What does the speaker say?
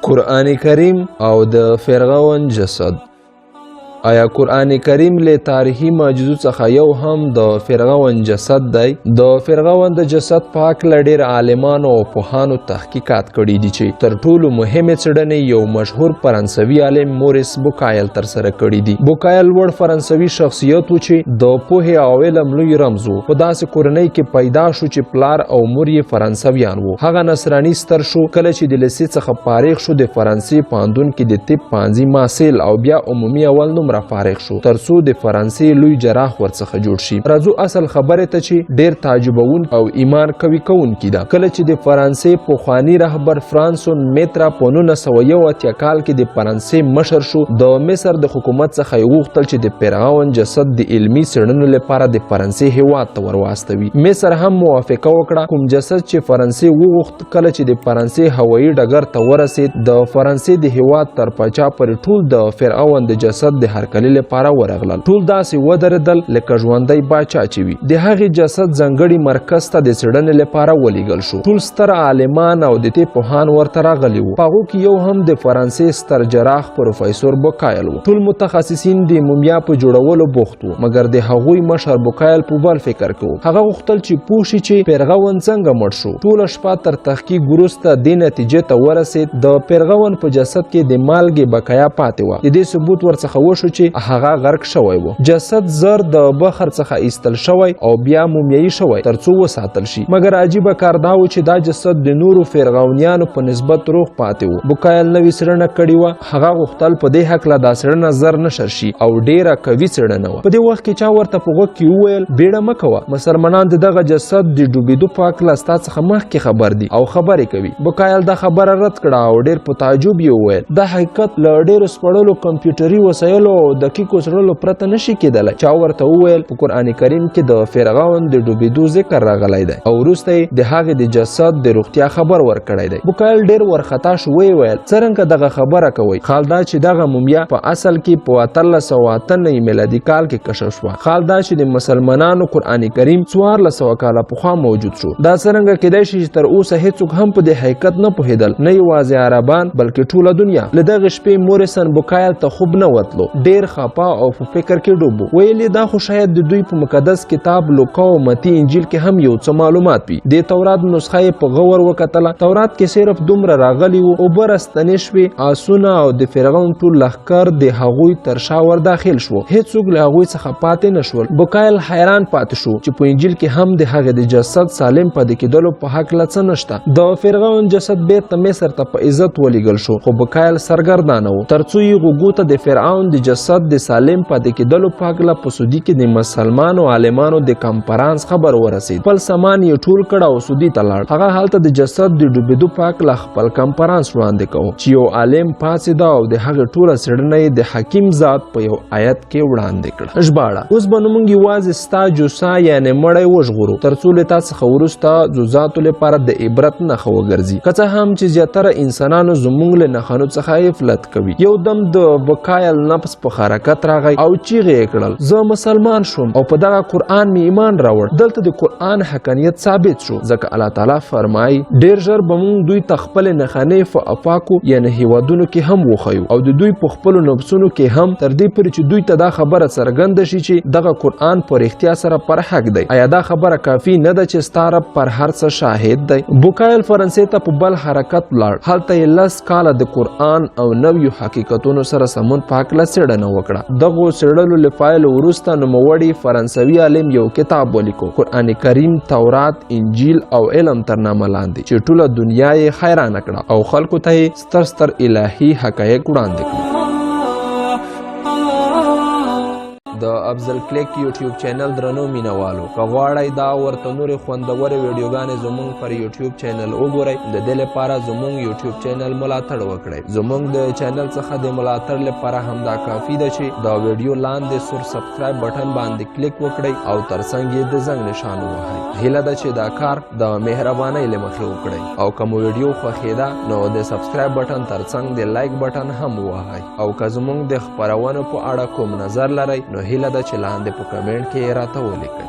قرآن کریم او د فرعون جسد. آیا قرآن کریم له تاریخي معجزو څخه یو هم د فرعون جسد دی؟ د فرعون د جسد په هکله ډېر عالمانو او پوهانو تحقیقات کړي دي چې تر ټولو مهمې څېړنې یو مشهور فرانسوي عالم موریس بوکایل ترسره کړي دي. بوکایل لوړ فرانسوي شخصیت و چې د پوهې او علم لوی رمز و. په داسې کورنۍ کې پیدا شو چې پلار او مور یې فرانسویان وو. هغه نصراني ستر شو. کله چې د لیسې څخه فارغ شو، د فرانسې پوهنتون کې د طب پوهنځي محصل او بیا عمومي اول نمره فارغ شو، ترڅو د فرانسې لوی جراح ورڅخه جوړ شي. راځو اصل خبرې ته چې ډیر تعجبون او ایمان قوي کوونکي ده. کله چې د فرانسې پخوانی رهبر فرانسون میترا په 1981 کال کې د فرانسې مشر شو، د مصر د حکومت څخه یې وغوښتل چې د فرعون جسد د علمي څېړنو لپاره د فرانسې هیواد ته ورواستوي. مصر هم موافقه وکړه. کوم جسد چې فرانسې وغوښت، کله چې د فرانسې هوایي ډګر ته ورسید، د فرانسې د هیواد تر پاچا پورې ټول د فرعون د جسد د هرکلي لپاره ورغلل. ټول داسې ودرېدل لکه ژوندی باچا چې وي. د هغې جسد ځانګړي مرکز ته د څېړنې لپاره ولیږل شو. ټول ستر عالمان او د طب پوهان ورته راغلي وو. په هغو کې یو هم د فرانسې ستر جراح پروفیسور بوکایل و. ټول متخصصین د مومیا په جوړولو بوخت وو، مګر د هغوی مشر بوکایل په بل فکر کې و. هغه غوښتل چې پوه شي چې فرعون څنګه مړ شو. ټوله شپه تر تحقیق وروسته دې نتیجې ته ورسید، د فرعون په جسد کې د مالګې بقایا پاتې وه. د دې ثبوت ورڅخه وشو چې هغه غرق شوی و. جسد زر د بخر څخه ایستل شوی او بیا مومیایي شوی ترڅو وساتل شي. مګر عجیبه کار دا و چې دا جسد د نورو فرعونیانو په نسبت روغ پاتې و. بوکایل نوې څېړنه کړې وه. هغه غوښتل په دې هکله دا څېړنه زر نشر شي او ډیره قوي څېړنه وه. په دې وخت کې چا ورته په غوږ کې وویل، بیړه مه کوه، مسلمانان د دغه جسد د ډوبېدو په هکله ستا څخه مخکې خبر دي او خبرې کوي. بوکایل دا خبره رد کړه او ډیر په تعجب یې وویل، دا حقیقت له ډیرو سپړلو کمپیوټري وسایلو او دقیقو څېړلو پرته نشي کېدلی. چا ورته وویل، په قرآن کریم کې د فرعون د ډوبېدو ذکر راغلی دی او وروسته یې د هغې د جسد د روغتیا خبر ورکړی دی. بوکایل ډیر ورخطا شو، ویې ویل، څرنګه دغه خبره کوئ؟ خال دا چې دغه مومیا په اصل کې په 1898 میلادي کال کې کشف شوه. خال دا چې د مسلمانانو قرآن کریم 1400 کاله پخوا موجود شو. دا څرنګه کېدای شي چې تر اوسه هیڅوک هم په دې حقیقت نه پوهېدل، نه یوازې عربان بلکې ټوله دنیا. له دغې شپې موریسن بوکایل ته خوب نه ورتلو، ډیر خپه او په فکر کې ډوب و. ویل یې، دا خو شاید د دوی په مقدس کتاب لوکا او متی انجیل کې هم یو څه معلومات وي. د تورات نسخه یې په غور وکتله. تورات کې صرف دومره راغلي وو، اوبه راستنې شوې، آسونه او د فرعون ټول لښکر د هغوی تر شا ور داخل شو، هیڅوک له هغوی څخه پاتې نه شول. بوکایل حیران پاتې شو چې په انجیل کې هم د هغې د جسد سالم پاتې کېدلو په هکله څه نشته. د فرعون جسد بیرته مصر ته په عزت ولیږل شو، خو بوکایل سرګردانه و ترڅو یې غوږو ته د فرعون د جسد د سالم پاتې کېدلو په هکله په سعودي کې د مسلمانو عالمانو د کنفرانس خبر ورسید. خپل سامان یې ټول کړ او سعودي ته لاړ. هغه هلته د جسد د ډوبېدو په هکله خپل کنفرانس وړاندې کوو چې یو عالم پاڅېده او د هغې ټوله څېړنه یې د حکیم ذات په یو آیت کې وړاندې کړه. ژباړه: اوس به نو موږ یوازې ستا جوسه یعنې مړی وژغورو، ترڅو له تا څخه وروسته جزاتو لپاره د عبرت نښه وګرځي. که څه هم چې زیاتره انسانانو زموږ له نښانو څخه غفلت کوي. یو دم د بکایل نفس په حرکت راغی او چیغې یې کړل، زه مسلمان شوم او په دغه قرآن مې ایمان راوړ. دلته د قرآن حقانیت ثابت شو، ځکه الله تعالی فرمایي، ډیر ژر به موږ دوی ته خپلې نښانې په افاقو یعنې هیوادونو کې هم وښیو او د دوی په خپلو نفسونو کې هم، تر دې پورې چې دوی ته دا خبره څرګنده شي چې دغه قرآن په رښتیا سره پر حق دی. آیا دا خبره کافي نه ده چې ستا رب پر هر څه شاهد دی؟ بوکایل فرانسې ته په بل حرکت لاړ. هلته یې 10 کاله د قرآن او نویو حقیقتونو سره سمون په هکله څېړنه وکړه. دغو څېړلو له پایلو وروسته نوموړي فرانسوي عالم یو کتاب ولیکو، قرآن کریم، تورات، انجیل او علم تر نامه لاندې، چې ټوله دنیا یې حیرانه کړه او خلکو ته یې ستر ستر الهي حقایق وړاندې کړل. د افضل کلیک یوټیوب چینل درنو مینوالو، که غواړئ دا ورته نورې خوندورې ویډیوګانې زموږ پر یوټیوب چینل وګورئ، د دې لپاره زموږ یوټیوب چینل ملاتړ وکړئ. زموږ د چینل څخه د ملاتړ لپاره همدا کافي ده چې د ویډیو لاندې سور subscribe بټن باندې کلیک وکړئ او ترڅنګ یې د زنګ نشان ووهئ. هیله ده چې دا کار د مهربانۍ له مخې وکړئ او که مو ویډیو خوښېده نو د subscribe بټن ترڅنګ د like بټن هم ووهئ. او که زموږ د خپرونو په اړه کوم نظر لرئ نو هیله ده چې لاندې په کمنټ کې یې راته ولیکئ.